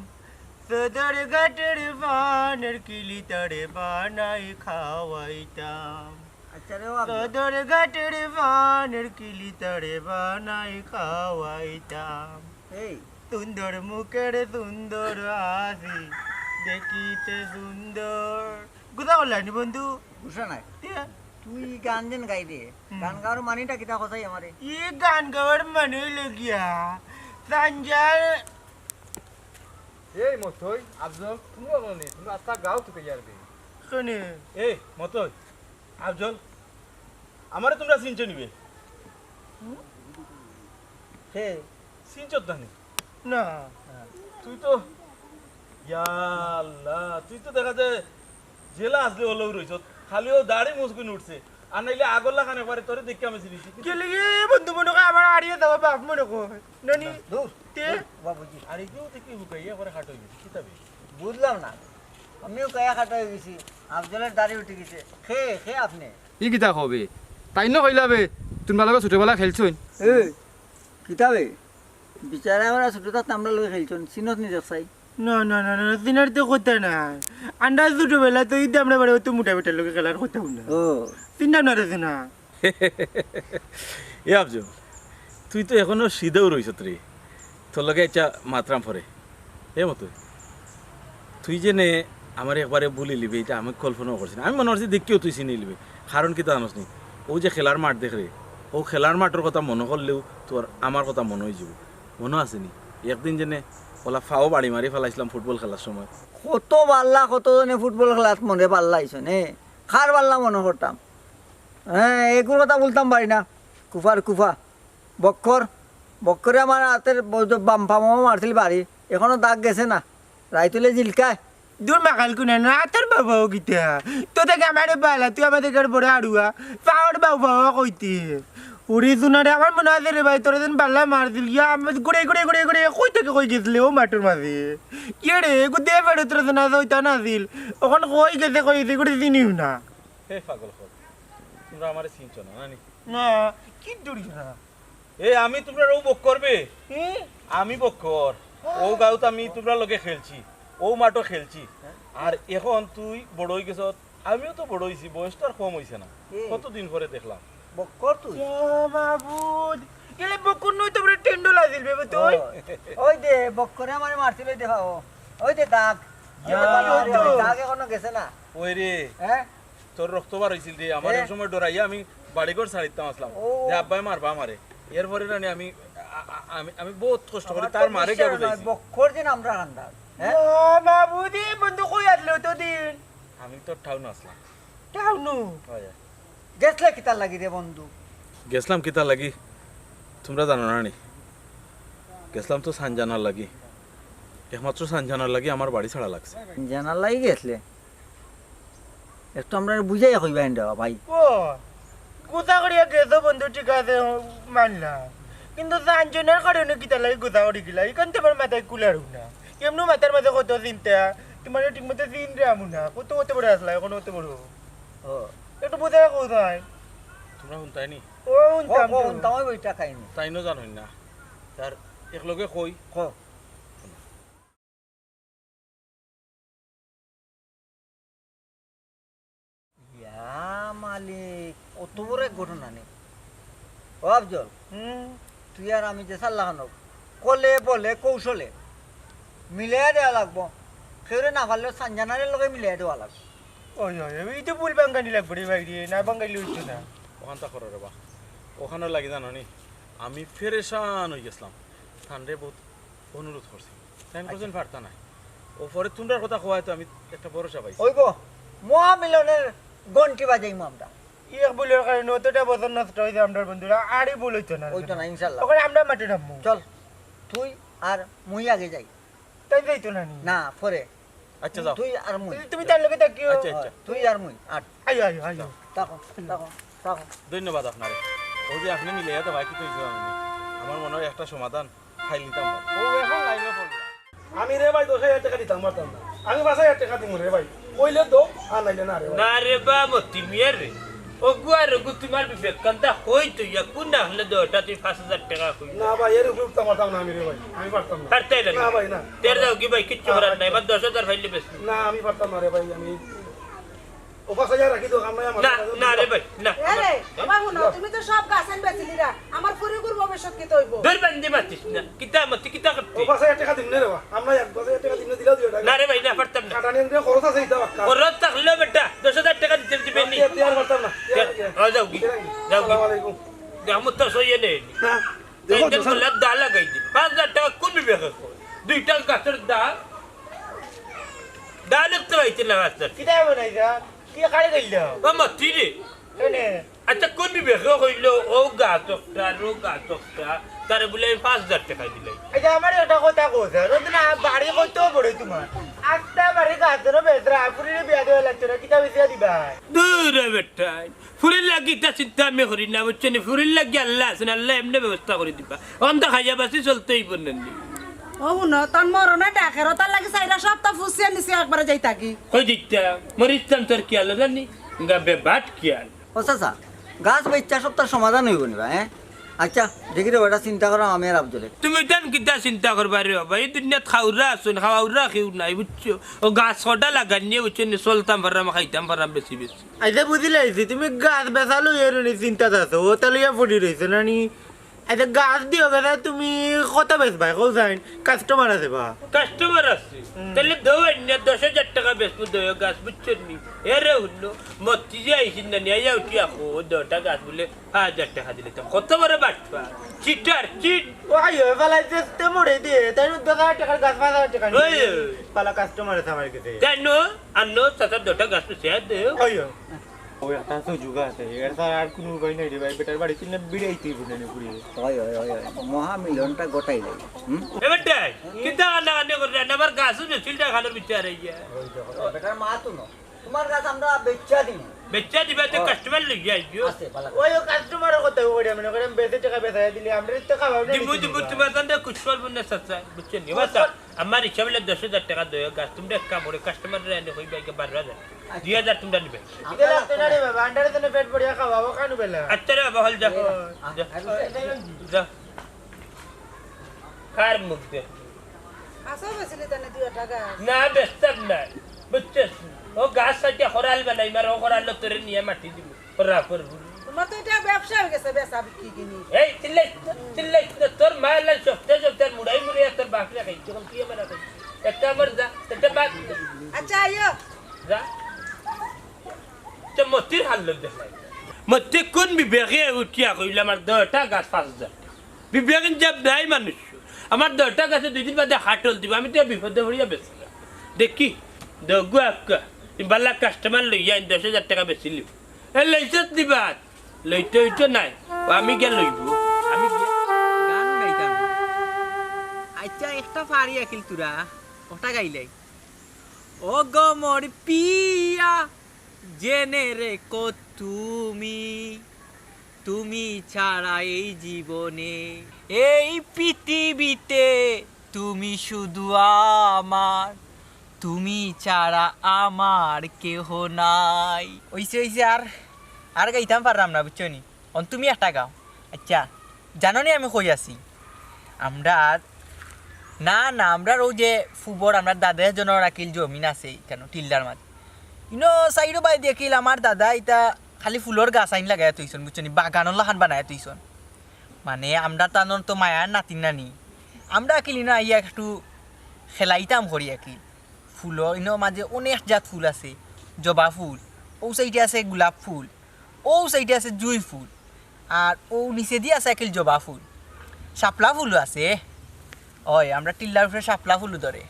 সদর ঘাটের পানের কিলি তারে বানাই খাওয়াইতাম। আচ্ছা রে বাবা। সদর ঘাটের পানের কিলি তারে বানাই খাওয়াইতাম। এই। সুন্দর মুখের সুন্দর হাসি, দেখিতে সুন্দর। গুদা করলানি বন্ধু? গুসা নাই। তে? তুই গান যেন গাইবে, হুম। গান গাওয়ার মানেটা কিতা কথাই আমারে? ই গান গাওয়ার মানে অইলো গিয়া, সানজার। এই মতই, আফজল, তুমরা বলো নি, তুমরা আস্তা গাও তো ইয়ার বে। কোনে? এই মতই, আফজল, আমারে তুমরা চিনছো নিবে? হুম? কে? চিনছত না নি? না। তুই তো, ইয়া আল্লাহ, তুই তো দেখা যায় জেলা আসলে হলেও রইছত, খালি ও দাড়ি মুছগুন উঠছে। আর নাইলে আগর লাখান একবারে তোরে দেখি আমি চিনিছি। গেলে গিয়ে বন্ধু মনে কয় আমার আড়িয়ে যাওয়া বাপ মনে কয়। নানি? দূর, তে? দূর, বাবুজি। আর এগুলো দেখি হুকাইয়া একবারে হাট হয়ে গেছে। কিতাবে? বুঝলাম না। আমিও কয়া খাটা হয়ে গেছি। আফজলের দাড়ি উঠে গেছে। খে, খে আপনি। ই কিতা কবে? তাইন না কইলা বে, তুমরা লগে ছোটবেলা খেলছইন। এ, কিতাবে? বিচারে আমরা ছোট থাকতে আমরা লগে খেলছইন। চিনত নি দেখ চাই? না, না, না, না, চিনার তো কথা নাই। আমরা ছোটবেলা তো ঈদে আমরা বাড়ি হয়তো মোটা বেটার লগে খেলার কথা না। ও। চিনতাম না রে চিনা। এ আফজল, তুই তো এখনো সিধেউ রইছত রে। তোর লগে আইচ্ছা মাতরাম পরে। এ মতই, তুই যে নে আমারে একবারে ভুলি লিবে, ইটা আমি কল্পনাও করছি না। আমি মনো করছি দেখিও তুই চিনি লিবে। কারণ কিতা জানোস নি? অউ যে খেলার মাঠ দেখ রে, অউ খেলার মাঠর কথা মনো করলেউ তোর আমার কথা মনো অইযিবো। মনো আছে নি? একদিন যে নে অলা ফাও বাড়ি মারি ফালাইছলাম ফুটবল খেলার সময়। কত বাল্লা, কত জনে ফুটবল খেলাত মনে বাল্লা আইছো নে। কার বাল্লা মনো করতাম? হ্যাঁ, এগুর কথা বলতাম পারি না। কুফার কুফা। বক্কর, বক্করে আমার আতর ব-, বাম পামো মারছিল বাড়ি। এখনো দাগ গেছে না। রাইত অইলে জিলকায়। দূর মাকাল কুনা না, তোর বাবাও কিতা? তো থেকে আমারে বালা, তুই আমাদের ঘর বড় আড়ুয়া। পাওর বাবা কইতে। উড়ি সুনারে আমার মনে আছে রে ভাই, তোর দিন বাল্লা মারছিল। ইয়া, আমি ঘুরে, ঘুরে, ঘুরে, ঘুরে, কই থেকে কই গেছিলে ও মাঠর মাঝে? কে রে? এগু দে ফেরত রে না, ওইটা না আছিল। ওখান কই গেছে, কই গেছে, ঘুরে চিনিও না। হে পাগল খোর, তুমরা আমারে চিনছো না, না নি? না, কি দূর না। এ, আমি তুমরার অউ বক্কর বে। হুম? আমি বক্কর। অউ গাঁওত আমি তুমরার লগে খেলছি, অউ মাঠো খেলছি। আর এখন তুই বড় অই গেছত, আমিও তো বড় অইছি, বয়স তো আর কম অইছে না। হুম। কতদিন পরে দেখলাম। বক্কর তুই? ইয়া মাবুদ, গেলে বক্কর নই তো বড় টেন্ডল আছিল বে তুই। ও, ওই দে, বক্করে আমারে মারছিল, ওই দে, ও। ওই দে দাগ। ইয়া। দাগ এখনো গেছে না। ওই রে। হ্যাঁ? তোর রক্ত বার অইছিল রে, আমার এ? এক সময় ডরাইয়া আমি বাড়িঘর ছাড়িতাম আসলাম। ও। যে আব্বায় মারবা আমারে। এরপরে না নি আমি, আ-, আ-, আমি, আমি বহুত কষ্ট করি আমার তার তো মারে গিয়া বিশ্বাস বুঝাইছি। নয়, বক্কর যে নামটা কান্দার, হ্যাঁ? ও মাবুদি, বন্ধু কই আসলে অতদিন? আমি তো টাউনো আসলাম। টাউনো? হয়। গেছলে কিতার লাগি রে বন্ধু? গেছলাম কিতার লাগি? তুমরা জানো না নি? গেছলাম তো সানজানার লাগি। একমাত্র সানজানার লাগি আমার বাড়ি ছাড়া লাগছে। সানজানার লাগি গেছলে? একটু আমরারে বুঝাইয়া কইবা এন দেওয়া ভাই। ও, গুছা করিয়া গেছো বন্ধু, ঠিক আছে, মানলাম। কিন্তু সানজানার কারণে কিতার লাগি গুছা করি গেলা? ইখান তো আমার মাথায় কুলার না। এমনু মাথার মাঝে কত চিন্তা, তুমারে ঠিক মতো চিনরাম না। কত, কত বড় আসলা, এখন অত বড়। ও। একটু বুঝাইয়া কও তাই। তুমরা হুনতায় নি? ও, হুনতাম ও, তো। হুনতাম, ওই বইটা খাইনি। তাইনও জানইন না। তার এক লগে কই। ক। ইয়া মালিক, অত বড় এক ঘটনা নি। ও আফজল, হুম। তুই আর আমি যে সাল্লাহ খানক, কলে বলে কৌশলে মিলাইয়া দেওয়া লাগবো। কেউরে না পারলেও সানজানারে লগে মিলাইয়া দেওয়া লাগবো। ওই, ওই, ওই, এই তো ভুল বাঙ্গানি লাগবো রে ভাই রে, না বাঙ্গাইলে অইতো না। ওখানটা করো রে বা, ওখানো লাগি জানো নি, আমি পেরেশান অই গেছলাম। তানরে বহুত অনুরোধ করছি। তাইন কইছইন পারতা নায়। ও পরে তুমরার কথা কওয়ায় তো আমি একটা ভরসা পাইছি। অইবো, মহামিলনের ঘন্টি বাজাইমু আমরা। এক ভুলর কারণে অতটা বছর নষ্ট অইছে আমরার বন্ধুরা, আরই ভুল অইতো না। অইতো না, ইনশাআল্লাহ। ওখানে আমরা মাঠে নামবো। চল, তুই আর মুই আগে যাই। তাই যাইতো না নি? না, পরে। আচ্ছা, যাও। তুই আর মুই। তুমি তার লগে থাকিও। আচ্ছা, আচ্ছা। তুই আর মুই, আট। আইও, আইও, আইও। থাকো, থাকো, থাকো। ধন্যবাদ আপনারে। অউ যে আপনে মিলাইয়া দেওয়া, কি কইছো আমি? আমার মনে হয় একটা সমাধান পাইলিতাম ভাই। ও এখন লাইনে পড়লো। আমি রে ভাই দশ হাজার টেকা দিতাম পারতাম না। আমি পাঁচ হাজার টেকা দিমু রে ভাই। কইলে দো, আর নাইলে না রে ভাই। না রে বা মতি মিয়া রে। অগু আর অগু তুমার বিবেক কান্তা কই তুই, কুন না হলে দোটা তুই পাঁচ হাজার টেকা কই। না ভাই, এর উপরে উঠতাম পারতাম না আমি রে ভাই। আমি পারতাম না। পারতায় না? না ভাই, না। তে যাওগি ভাই, কিচ্ছু করার নাই। আমার দশ হাজার পাইলে বেশ। না, আমি পারতাম না রে ভাই, আমি ও পাঁচ হাজার রাখি দেও, আমরা আমার না, না রে ভাই, না। এ রে, আমার হুনো, তুমি তো সব গাছেন বেচিলিরা, আমার ফুরিগুর ভবিষ্যৎ কিতা অইবো? ধর বান্দি মাতিস না, কিতা মাতি, কিতা করতে? ও পাঁচ হাজার টেকা দিমু নে রে বা, আমরা এক পাঁচ হাজার টেকা দিমু নে, দিলাও দিও টেকা। না রে ভাই, না, পারতাম না। কাটানি এমনি খরচ আছে, ইটা বাক্কা। ওর রক্ত থাকলেও বেটা, দশ হাজার টেকা দিতে দিবে নি। না, তে আর পারতাম না। তে আর, আর যাওগি, যাওগি। আসসালামু আলাইকুম। দেখ, আমার তো সইয়ে নেই। না, দেখো, দেখো। দা লাগাই দি। পাঁচ হাজার টেকা কুন বিবেকে কয়? দুইটা গাছের দা। দা লিখতে পাইতে না গাছের। কিতা হবে না এটা? কি কারে গেল? ও মাতি রে। এনে। আচ্ছা, কুন বিবেকে কইলো, ও গাছ একটা, আর ও গাছ একটা, তারে বুলে আমি পাঁচ হাজার টেকা দিলাই। আচ্ছা, আমার একটা কথা কও স্যার, ও তো না বাড়ি কত বড় তোমার? আস্তা বাড়ি গাছ ধরো বেচরা, ফুরিরে বিয়া দেওয়া লাগতো না, কিতা বেচিয়া দিবা? দূর রে বেটাইন, ফুরির লাগি ইতা চিন্তা আমি করি না, বুঝছো নি? ফুরির লাগি আল্লাহ আছইন, আল্লায় এমনে ব্যবস্থা করি দিবা। অখন তো খাইয়া বাঁচি চলতে অইবো না নি। ও হুনো, তান মরণে ডাকের, তার লাগি চাইরা সপ্তাহ ফুসিয়া নিচে একবারে যাইতাগি। কই দিতা? মরিতাম তোর খিয়াল জানি, গাবে বাট খিয়াল। ও চাচা, গাছ বেচা সপ্তাহ সমাধান অইবো নি বা, হ্যাঁ? আচ্ছা, দেখি রে, ওটা চিন্তা করাম আমি আর আফজলে। তুমি তান কিতা চিন্তা করবা রে বাবা? ই দুনিয়াত খাউরা আছইন, খাওয়াউরা কেউ নাই, বুঝছো? ও গাছ কটা লাগাইন নিয়া, বুঝছো নি, চলতাম পাররাম, খাইতাম পাররাম বেশি বেশি। আইচ্ছা, বুঝিলাইছি, তুমি গাছ বেচা লইয়া নি চিন্তাত আছো, অটা লইয়া পড়ি রইছো না নি? আইচ্ছা, গাছ দিও গেছে, তুমি কত বেচবায়, কও চাইন? কাস্টমার আছে বা? কাস্টমার আছে? হুম। তাইলে দেও আইন না, দশ হাজার টেকা বেচমু দুইও গাছ, বুঝছো নি? এরে হুনো, মতি যে আইছইন না নি, আইয়া উঠিয়া কও, দুইটা গাছ বুলে পাঁচ হাজার টেকা দিলে তো কত বড় বাটপার। Cheater, cheat. ওই, ওই, ফালাই দিতে মরে দে। তাই না, দশ হাজার টেকার গাছ, পাঁচ হাজার টেকা নিয়ে ওই, ওই। পালা কাস্টমার আছে আমার কাছে। তাই না, আনো, চাচা দুইটা গাছ বেচিয়া দেও। ওই, ওই। ওই, একটা সুযোগ আছে। এর ছাড়া আর কোনো উপায় নাই রে ভাই। বেটার বাড়ি তুললে বিড়াইতেই বুঝে নি পুড়িয়ে। ওই, ওই, ওই, ওই। মহা মিলনটা গোটাই যাই। হুম? এ বেটাই, কিতা কান্না কান্না করে রে? আমার গাছও বেচিল না, খানোর বিচার এই যে। ওই দেখো, বেটার মা তো না। তোমার গাছ আমরা বেচা দিমু। বেচা দিবা তো ও। কাস্টমার লইয়া আইও। আছে, ভালা। ওই, ও কাস্টমারের কথা কইরা মনে করেন বেশি টেকা বেচা দিলে আমরা তো খাওয়া দিমু, দিমু, তোমার তান্ডা কুশল বন্যা চাচা, বুঝছো নি? বাস, আমার হিসাবে দশ হাজার টেকা দেও গাছ, তোমরা এক কাম করো, কাস্টমাররে আনে কইবা ইগা বারো হাজার। আচ্ছা। দুই হাজার তোমরা নিবে। এটা লাগতো না রে বাবা, আন্ডারে তো পেট ভরিয়া খাওয়া, ও কানু বেলা। আচ্ছা রে বাবা, হল যা। ও। যা। আচ্ছা। যা। কার মুখ দেখবি? আচ্ছা, বেচিলি তানে দুই টাকা। না, বেচতাম না। বুঝছস? ও গাছ কাটিয়া খরাল বানাইমু, আর ও খরাল তোরে নিয়া মাটি দিমু। খরা করবি। তোমার তো এটা ব্যবসা অই গেছে, বেচা বিক্রি কিনি। এই, চিল্লাইস না, চিল্লাইস না। তোর মা লাই সপ্তাহে সপ্তাহে মুড়াই মুড়াই আর তোর বাপরে খাইছে, তখন তুই আমার খাইছিস। একটা আমার যা, একটা বাদ দে। আচ্ছা, আইও। যা। তো মতির হাল দেখ। মতি কোন বিবেকে উঠিয়া কইল আমার দুইটা গাছ পাঁচ হাজার? বিবেক ইনসাফ নাই মানুষ। আমার দুইটা গাছে দুই দিন বাদে হাটল দিব, আমি তো বিপদে পড়িয়া বেচি না। দেখি, দগু আক্কা, বালা কাস্টমার লইয়া আইন দশ হাজার টেকা বেচিলিমু। এ লইছত নিবাত, লইতে অইতো নায়, ও আমি গিয়া লইবো, আমি গিয়া গান গাইতাম। আচ্ছা, একটা পারি আকিল তুরা, ওটা গাইলাই। ও গো মোর পিয়া, জেনে রেখো তুমি, তুমি ছাড়া এই জীবনে, এই পৃথিবীতে তুমি শুধু আমার, তুমি ছাড়া আমার কেহ নাই। অইছে, অইছে, আর, আর গাইতাম পাররাম না, বুঝছো নি? অন তুমি একটা গাও। আচ্ছা, জানো নি আমি কই আছি? আমরা, না, না, আমরার অউ যে ফুবর, আমরার দাদা এজনর আকিল জমিন আছে ইখানো টিল্লার মাঝে। ইনো সাইডো বায়দি আকিল আমার দাদা ইতা খালি ফুলর গাছ আইন লাগাইয়া থইছন, বুঝছো নি? বাগানর লাখান বানাইয়া থইছন। মানে, আমরা তানর তো মায়ার নাতিন নানি। আমরা আকিল ইনো আইয়া একটু খেলাইতাম করি আকিল। ফুল, ইনো মাঝে অনেক জাত ফুল আছে। জবা ফুল, অউ সাইডে আছে গোলাপ ফুল, অউ সাইডে আছে জুই ফুল, আর অউ নিচেদি আছে আকিল জবা ফুল, শাপলা ফুলও আছে। অয়, আমরা টিল্লার উপরে শাপলা ফুলও ধরে।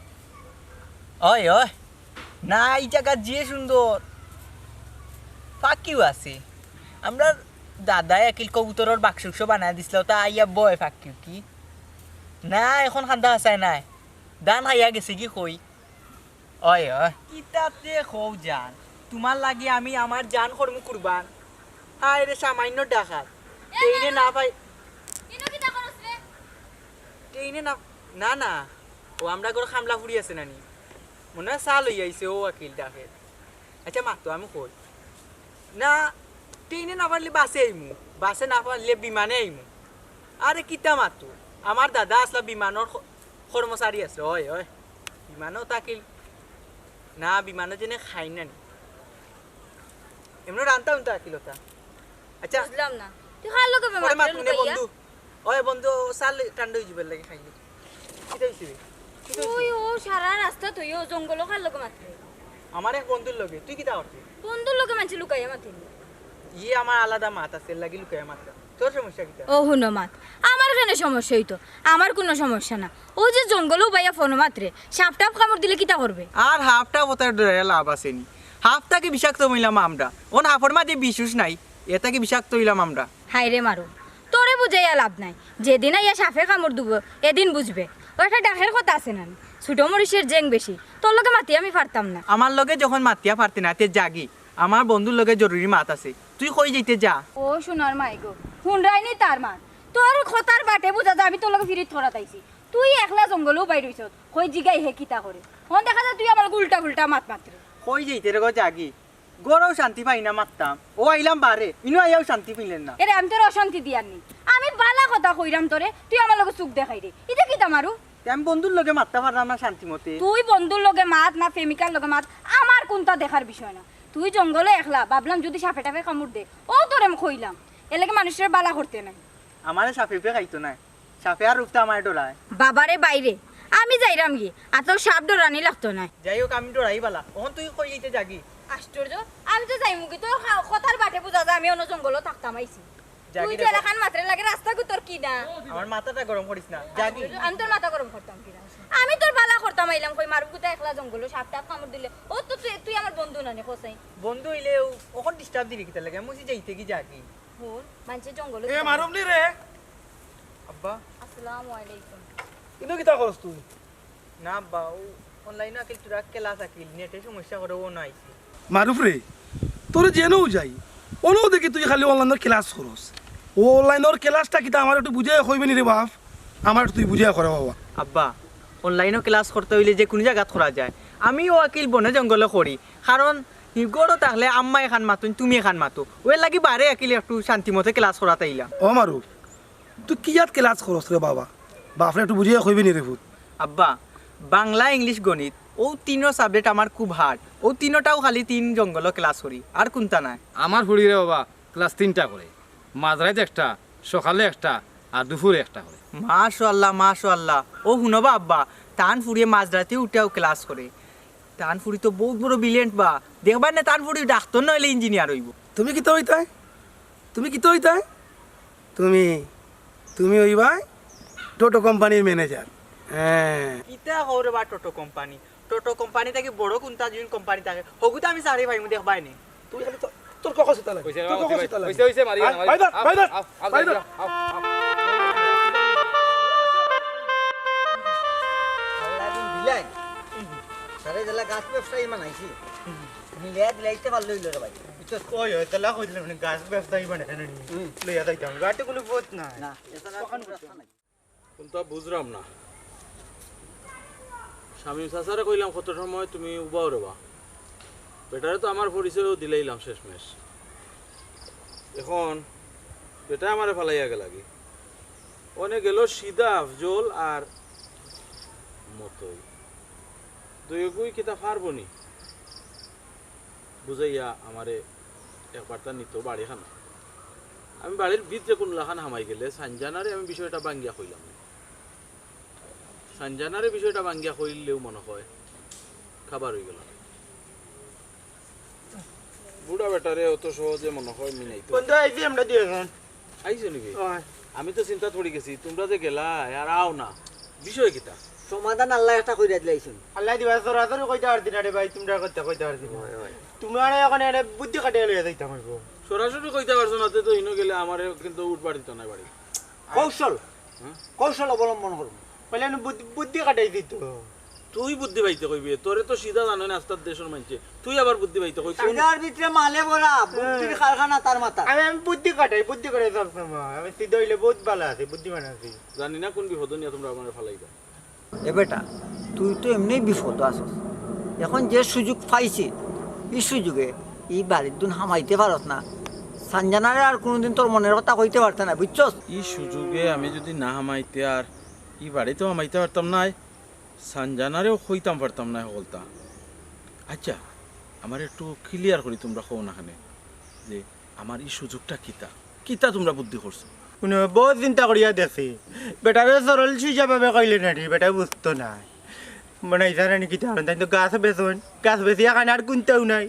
অয়, অয়, না, ই জাগা যে সুন্দর, পাখিও আছে। আমরার দাদায় আকিল কবুতরর বাক্স উক্স বানাই দিছিল, তা আইয়া বয় পাখিও কি? না, এখন কান্দা হাছায় নাই, ধান খাইয়া গেছে কি কই? অয়, অয়। কিতাতে কও জান, তুমার লাগি আমি আমার জান করমু কুরবান। হায় রে, সামান্য ডাকাত। এ ট্রেনে না পাই। ইনো কিতা করস রে? ট্রেনে না, না, না। ও, আমরা ঘর কামলা ফুড়ি আছে নানি? মনে হয় চা লই আইছে, ও আকিল ডাকে। আচ্ছা, মাতো, আমি কই। না, ট্রেনে না পারলে বাসে আইমু, বাসে না পারলে বিমানে আইমু। আরে কিতা মাতো, আমার দাদা আসলা বিমানর ক-, কর্মচারী আছে, অয়, অয়। বিমানও থাকিল না, বিমানও যেনে খাই না নি। এমনি রান্তা উন্তা থাকিল ওটা। আচ্ছা। বুঝলাম না। তুই কার লগে পরে মাত মাতরে নে লুকাইয়া? বন্ধু। ওই বন্ধু, সাল ঠান্ডা হয়ে যাবে লাগে খাইলে। কিতা হইছে রে? কিতা হইছে? তুই ও সারা রাস্তা তুই ও জঙ্গল কার লগে মাতরে? আমার এক বন্ধুর লগে। তুই কিতা করতে? বন্ধুর লগে মানছে লুকাইয়া মাতিল। ইয়ে আমার আলাদা মাত আছে, এর লাগি লুকাইয়া মাতলাম। তোর সমস্যা কিতা? ও হুনো মাত, আমার কেনে সমস্যা হইতো? আমার কুনু সমস্যা না। ও যে জঙ্গলো বাইয়া ফোনো মাতরে, সাপ টাপ কামড় দিলে কিতা করবে? আর হাফ টাপ ওতার ডরাইয়া লাভ আছে নি? হাফ থাকি বিষাক্ত মইলাম আমরা। অন হাফর মাঝে বিষ উষ নাই, এ থাকি বিষাক্ত হইলাম আমরা। হায় রে মারু, তোরে বুঝাইয়া লাভ নাই। যেদিন আইয়া সাপে কামড় দিবো, এদিন বুঝবে। ও একটা ডাকের কথা আছে না নি? ছোট মরিচের জেং বেশি, তোর লগে মাতিয়া আমি পারতাম না। আমার লগে যখন মাতিয়া পারতে না, তে যাগি। আমার বন্ধুর লগে জরুরি মাত আছে, তুই কই যাইতে যা। ও সোনার মাই গো, হুনরায়নি তার মাত। তোর কথার বাটে বুঝা যায় আমি তোর লগে ফিরিত করাত আইছি। তুই একলা জঙ্গলেও বাইর হইছস, কই জিগাই হে কিতা করে। হন দেখা যায় তুই আমার লগে উল্টা পুল্টা মাত মাতরে। কই যাইতে রে গো যাগি? ঘরেও শান্তি পাই না মাততাম। ও আইলাম বারে, ইনো আইয়াও শান্তি পাইলেন না। এরে আমি তোর অশান্তি দিয়ার নি। আমি বালা কথা কইরাম তোরে, তুই আমার লগে চুখ দেখাইরে। ইটা কিতা মারু? তে আমি বন্ধুর লগে মাততাম পারলাম না শান্তি মতে। তুই বন্ধুর লগে মাত না প্রেমিকার লগে মাত, আমার কুনতা দেখার বিষয় না। তুই জঙ্গলো একলা, ভাবলাম যদি সাপে টাপে কামড় দে, ও তোরে আমি কইলাম। এর লাগি মানুষরে বালা করতে নাই। আমারে সাপে উপে খাইতো নায়, সাপে আর উপতা আমারে ডরায়। বাবারে বাইরে, আমি যাইরাম গি, আর তোর সাপ ডরানি লাগতো নায়। যাই হোক, আমি ডরাই বালা। অখন তুই কই যাইতে যাগি? আশ্চর্য, আমি তো যাইমু গি, তোর খা-, কথার বাটে বুঝা যায় আমি অন্য জঙ্গলো থাকতাম আইছি। যাগি তুই রে যে বাবা। এলাখান মাতরে লাগে রাস্তা কুত্তর কি না? আমার মাথাটা গরম করিস না, যাগি। আমি তোর মাথা গরম করতাম কি না? আমি তোর বালা করতাম আইলাম, কই মারুফ কুতা একলা জঙ্গলো সাপ টাপ কামড় দিলে, ও তো তুই, তুই আমার বন্ধু না নে, কোসাই। বন্ধু হইলেও অখন disturb দিবি কিতা লাগে? আমি বুঝি যাইতে কি যাগি? হুন, মানছে জঙ্গলো এ, মারুফ নি রে? আব্বা। আসসালামু আলাইকুম। ইনো কিতা করস তুই? না আব্বা, ও online-ও আকিল তোরা class আকিল, net-এ সমস্যা করে ও না আইছে। মারুফ রে, তোরে যেনও যাই, অনও দেখি তুই খালি online-র class করস। ও online-র class-টা কিতা আমার একটু বুঝাইয়া কইবে নি রে বাপ? আমার একটু তুই বুঝাইয়া করা বাবা। আব্বা, online-ও class করতে হইলে যে কুনু জাগাত করা যায়। আমিও আকিল বনে জঙ্গলে করি, কারণ ই ঘরো থাকলে আম্মা এখান মাতুন, তুমি এখান মাতো। ওর লাগি বারে আকিল একটু শান্তি মতে class করাত আইলাম। ও মারুফ, তুই কিয়াত class করস রে বাবা? বাপরে একটু বুঝাইয়া কইবে নি রে পুত? আব্বা, বাংলা, English, গণিত, ও তিনো subject আমার খুব hard। ও তিনোটাও খালি তিন জঙ্গলো class করি, আর কুনতা নাই। আমার ফুড়ি রে বাবা, class তিনটা করে, মাঝরাইত একটা, সকালে একটা, আর দুপুরে একটা করে। মাশাআল্লাহ, মাশাআল্লাহ। ও হুনো বা আব্বা, তান ফুড়িয়ে মাঝরাইতে উঠিয়াও class করে। তান ফুড়ি তো বউত বড় brilliant বা। দেখবায় না তান ফুড়ি ডাক্তর না অইলে engineer অইবো। তুমি কিতা অইতায়? তুমি কিতা অইতায়? তুমি, তুমি অইবায় টোটো কোম্পানির manager। হ্যাঁ। কিতা কও রে বা টোটো কোম্পানি? টোটো কোম্পানি থাকি বড় কুনতা জিন কোম্পানি থাকে? হগুতা আমি চাকরি পাইমু দেখবায় নি। তুই খালি তো-, তোর কখন সুতা লাগে? অইছে রে তোর বাবা, কখন অইছে সুতা লাগে? অইছে, অইছে, মারিও না, আয়, মারিও না। বাইদা, আও, বাইদা, আও, আও, বাইদা। আও, আও, আও। আল্লাহ দিন দিলাই। সারে জেলা গাছ ব্যবসায়ী বানাইছি। মিলিয়া দিলাইতে পারলে অইলো রে ভাই। বুঝছস? ওই, ওই, তাহলে কইলে মানে গাছ ব্যবসায়ী বানাই না নি? হুম। লইয়া যাইতাম। গাড়িতে কুনু পথ নাই। না, এছাড়া আর কুনু রাস্তা নাই। কুনতা বুঝরাম না। শামীম চাচারে কইলাম কত সময় তুমি উবাও রে বা। বেটারে তো আমার পরিচয়ও দিলাইলাম শেষমেশ। এখন বেটায় আমারে ফালাইয়া গেলাগি। অনে গেল সিধা আফজল আর মতই। দুইগুই কিতা পারবো নি? বুঝাইয়া আমারে একবারতা নিতো বাড়িখানো। আমি বাড়ির ভিতরে কুনু লাখান হামাই গেলে সানজানারে আমি বিষয়টা ভাঙ্গিয়া কইলাম না। সানজানারে বিষয়টা ভাঙ্গিয়া কইলেও মনে হয় খাবার অইগেলো। বুড়া বেটারে অত সহজে মনে হয় মিনাইতো। বন্ধু, আইছি আমরা দুইজন। আইছো নাকি? অয়। আমি তো চিন্তাত পড়ি গেছি, তুমরা যে গেলায় আর আও না, বিষয় কিতা? সমাধান আল্লায় একটা কইরা দিলাইছইন। আল্লায় দিবা, সরাসরি কইতা পারছি না রে ভাই, তুমরার কথা কইতা পারছি না। অয়, অয়। তুমরারে অখন এনে বুদ্ধি খাটাইয়া লইয়া যাইতাম অইবো। সরাসরি কইতা পারছো না, তে তো ইনো গেলে আমারে কিন্তু উঠবার দিতো নায় বাড়ি। কৌশল। হ্যাঁ? কৌশল অবলম্বন করমু। কইলে আমি বুদ্ধি, বুদ্ধি খাটাই দিতো। তুই বুদ্ধি পাইতে কইবে, তোরে তো সিধা জানো না আস্তার দেশর মানষে, তুই আবার বুদ্ধি পাইতে কইবে। সিধার ভিতরে মালে ভরা, বুদ্ধির কারখানা তার মাথা। আমি, আমি বুদ্ধি খাটাই, বুদ্ধি খাটাই সব সময়। আমি সিধা অইলে বউত ভালা আছি, বুদ্ধিমান আছি। জানি না কুন বিপদো নিয়া তুমরা আমারে ফালাইবা। এ বেটা, তুই তো এমনেউ বিপদো আছস, অখন যে সুযোগ পাইছে, ই সুযোগে ই বাড়ির দুন হামাইতে পারস না। সানজানারে আর কুনুদিন তোর মনর কথা কইতে পারতে না, বুঝছস? ই সুযোগে আমি যুদি না হামাইতে আর ই বাড়িত হামাইতে পারতাম নায়, সানজানারেও কইতাম পারতাম নায় হকলতা। আইচ্ছা, আমারে একটু clear করি তুমরা কও না কেনে যে আমার ই সুযোগটা কিতা? কিতা তুমরা বুদ্ধি করছো? হুনো, বউত চিন্তা করিয়া দেখছি। বেটারে সরল সুজা ভাবে কইলে নানি, বেটায় বুঝতো নায়। মানে, ইতারে নানি কিতা করইন? তাইন তো গাছ বেচইন, গাছ বেচিয়া খাইন, আর কুন্তাউ নাই।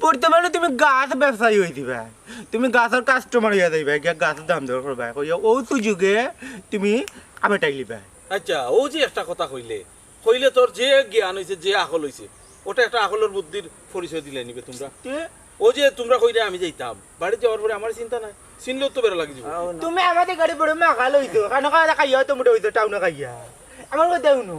বর্তমানে তুমি গাছ ব্যবসায়ী অইযিবায়, তুমি গাছর customer অইয়া যাইবায়, গিয়া গাছর দাম দর করবায়, কইয়া অউ সুযোগে তুমি আবেটাইলিবায়। আইচ্ছা, অউ যে একটা কথা কইলে, কইলে তোর যে জ্ঞান অইছে, যে আকল অইছে, ওটা একটা আকলর বুদ্ধির পরিচয় দিলাইনি বে তুমরা। তে? অউ যে তুমরা কইরায় আমি যাইতাম, বাড়িত যাওয়ার পরে আমার চিন্তা নাই, চিনলেউ তো বেড়া লাগি যিবো। তুমি আমারে গাড়ি বড় মাখা লইছো, কানো কানো খাইয়া তো মোটা অইছো, টাউনো খাইয়া। আমার কথা হুনো,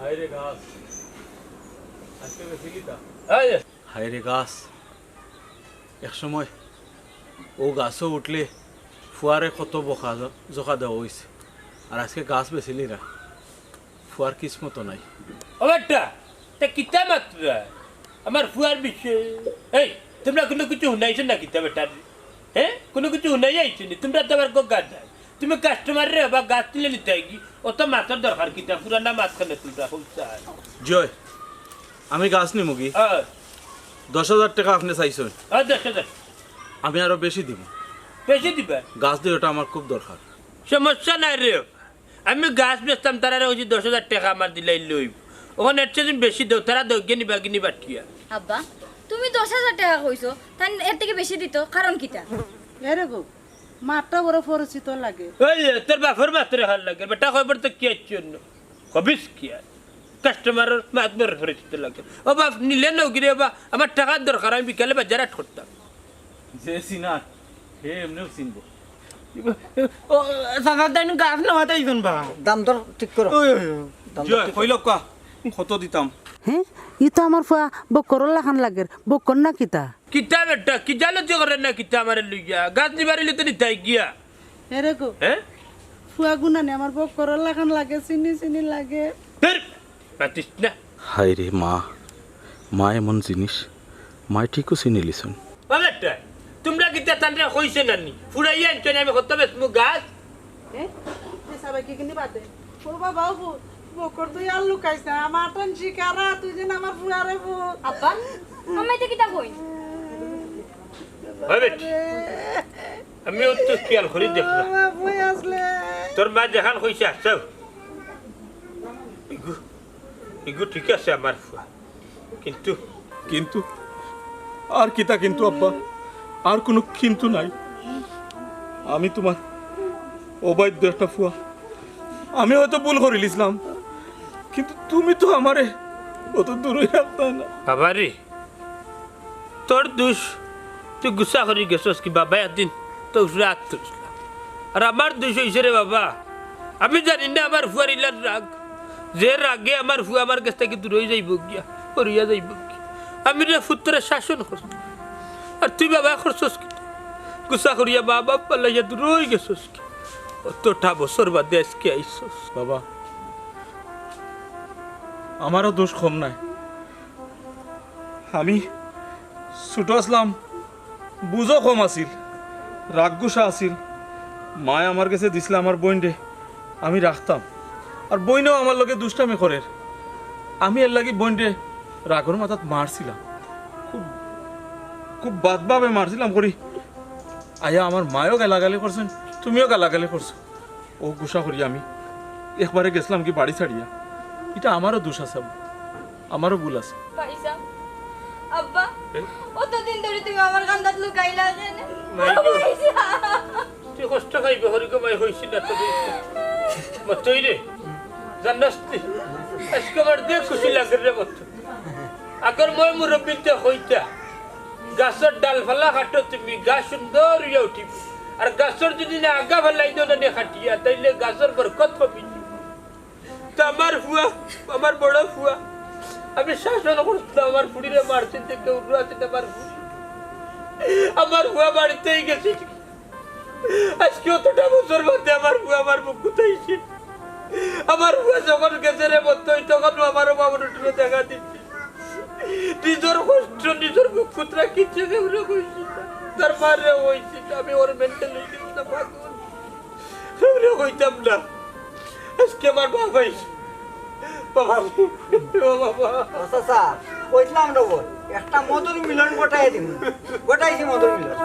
হায় রে গাছ, আজকে বেচিলি তা? এই যে। হায় রে গাছ, এক সময় অউ গাছো উঠলে ফুয়ারে কত বকা জ-, জকা দেওয়া অইছে, আর আজকে গাছ বেচিলি না, ফুয়ার কিসমতো নাই। ও বেটা, তে কিতা মাতরা? আমার ফুয়ার বিষয়ে। এই, তুমরা কুনু কিছু হুনাইছো না কিতা বেটা? হে, কুনু কিছু হুনাইয়া আইছো নি? তুমরা তো আবার গো গাছ। তুমি কাস্টমাররে বা গাছ তুলে নিতায় কি? অত মাতর দরকার কিতা? পুরানা মাত খানে তুমরা কইতায়। জয়, আমি গাছ নিমুগি। হ্যাঁ। দশ হাজার টেকা আপনে চাইছইন। হ্যাঁ, দশ হাজার। আমি আরো বেশি দিমু। বেশি দিবা? গাছ দেওয়াটা আমার খুব দরকার। সমস্যা নাই রে। আমি গাছ বেচতাম, তারারে কইছি দশ হাজার টেকা আমার দিলাইলে অইবো। অখন এর চেয়ে বেশি দেও, তারা দেও গিয়া নিবা গি নিবা টিয়া। আব্বা, তুমি দশ হাজার টেকা কইছো, তাইন এর থাকি বেশি দিতো, কারণ কিতা? এরে গো, মাতটা বড় পরিচিত লাগে। ওই যে, তোর বাপর মাতরে হার লাগে, বেটা কয় বড় তো কি আর জন্য? কবিস কি আর? কাস্টমারর মাত বড় পরিচিত লাগে। ও বাপ, নিলে নগিরে বা, আমার টেকার দরকার, আমি বিকালে বাজার হাট করতাম। যে চিনার, হে এমনেউ চিনবো। ও, চাচা, তাইন গাছ নেওয়াত আইছইন বা। দাম দর ঠিক করো। ওই, ওই, ওই। দাম দর জয়, ঠিক করো। কইল কা, কত দিতাম? হে, ই তো আমার ফুয়া বক্করর লাখান লাগের, বক্কর না কিতা? কিতা বেটা, কি জালতি করে না কিতা আমারে লইয়া? গাছ নিবার অইলে তো নিতায় গিয়া। এরে গো, হে? ফুয়া গুনানি আমার বক্করর লাখান লাগে, চিনি চিনি লাগে। ধুর, মাতিস না। হায় রে মা, মা এমন জিনিস, মায় ঠিকউ চিনিলিছইন। ও বেটা, তুমরা কিতা তানরে কইছো না নি? ফুড়াইয়া আনছো না আমি কত বেচমু গাছ? এ? এ সাবে কি কিনি বাদে? ও বাবা, ও বু-, বকর তুই আর লুকাইস না। আমার টান শিকারা, তুই যেন আমার ফুয়ারে বু-, আব্বা, আমি এটা কিতা কই? ওই বেটি, আমিও তো খেয়াল করি দেখলাম। বাবা, বই আসলে। তোর মা যেখান কইছে, আচ্ছা। ইগু, ইগু ঠিক আছে আমার ফুয়া। কিন্তু কিন্তু, আর কিতা কিন্তু আব্বা? আর কুনু কিন্তু নাই। আমি তুমার অবাধ্য একটা ফুয়া। আমি হয়তো ভুল করিলিছলাম, কিন্তু তুমি তো আমারে অত দূরই রাখতায় না। বাবারে, তোর দুষ, তুই গুসা করি গেছস কি বাবা, একদিন তোর উপরে আত তুলছিলাম। আর আমার দুষ অইছে রে বাবা, আমি জানি না আমার ফুয়ার ইলার রাগ, যে রাগে আমার ফুয়া আমার গেছ থাকি দূর অই যাইবো গিয়া, পড়িয়া যাইবো গিয়া। আমি রে পুত্রে শাসন করছি, আর তুই বাবা করছস কি? গুসা করিয়া মা বাপ ফালাইয়া দূর অই গেছস কি? অতটা বছর বাদে আইজকে আইছস। বাবা, আমারও দোষ কম নাই। আমি ছুটো আছলাম, বুঝও কম আছিল, রাগ গুসা আছিল। মায় আমার গেছে দিছলা আমার বইনরে আমি রাখতাম, আর বইনেও আমার লগে দুষ্টামি করের। আমি এরলাগি বইনরে রাগর মাথাত মারছিলাম, খুব, খুব বাদভাবে মারছিলাম করি। আইয়া আমার মায়ও গালাগালি করছইন, তুমিও গালাগালি করছো। অউ গুসা করি আমি একবারে গেছলাম কি বাড়ি ছাড়িয়া। ইটা আমারও দোষ আছে আব্বা, আমারও ভুল আছে। ভাইসাব, আব্বা, এ? অতদিন ধরি তুমি আমার কান্দাত লুকাইলা কেনে? মাই গো। ভাইসাব। তুই কষ্ট পাইবে, হরি গো মাই, কইছি না তো। মা তুই রে, জানস তুই? আইজকে আমার দেখ খুশি লাগের রে মত। আগর ময় মুরব্বিতে কইতা, গাছর ডালপালা কাটো তুমি, গাছ সুন্দর অইয়া উঠিবো। আর গাছর যদি না আগা ফালাই দেও না নে কাটিয়া, তাইলে গাছর বরকত কমি যিবো। তে আমার ফুয়া, আমার বড় ফুয়া, আমি শাসন করছিলাম, আমার ফুড়িরে মারছি, তে কেউ রুয়াছি না আমার ফুড়ি। আমার ফুয়া বাড়িতেই গেছে। আইজকে অতটা বছর বাদে আমার ফুয়া আমার বুক কুতাইছে। আমার ফুয়া যখন গেছে রে মতই, তখনও আমারও বাবার উঠলে দেখা দিচ্ছে। নিজর কষ্ট, নিজর বুক কুতরা কিচ্ছে কেউরে কইছি না। তার মারে কইছি না, আমি ওর মেন্টাল অই গেছি না, পাগল। কেউরে কইতাম না। আইজকে আমার বাবা আইছে। বাবা, ও বাবা। ও চাচা, কইছিলাম না বল, একটা মধুর মিলন ঘটাই দিমু। ঘটাইছি মধুর মিলন।